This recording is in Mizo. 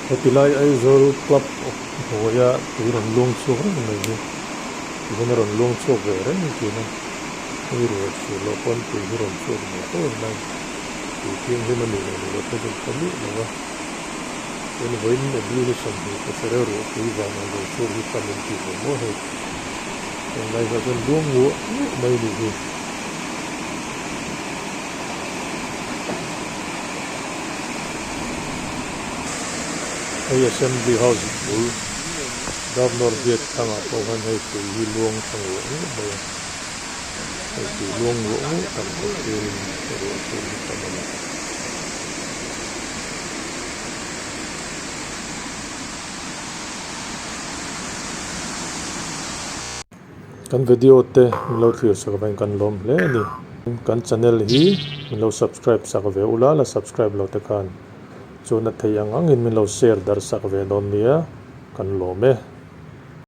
Heti lai Aizawl club hnuaia tui rawn luang chhuak reng mai hi tihian a rawn luang chhuak ve reng thin a, hei ruah sur loh pawn tui hi rawn chhuak ve fo ang mai, tui thianghlim a nih leh nih loh phei chu ka hre miah lo va, chuan vawiin April ni 20 pasarih a ruahpui vang ang lo chhuak hi tam in tih ve maw hei, heng lai kha chuan luang nguah nguah mai a nih hi. Hei Assembly House bul Governor Gate thlangah pawh khan hei tui hi luang thla nguah nguah mai a, hei tui luang nguah nguah tam khawp turin ruah sur hi tam a ni. Kan video te min lo thlir sak avangin kan lawm hle a ni. Kan channel hi min lo subscribe sak ve ula, la subscribe lo te khan chuan a thei ang angin min lo share darh sak ve dawn nia, kan lawm e.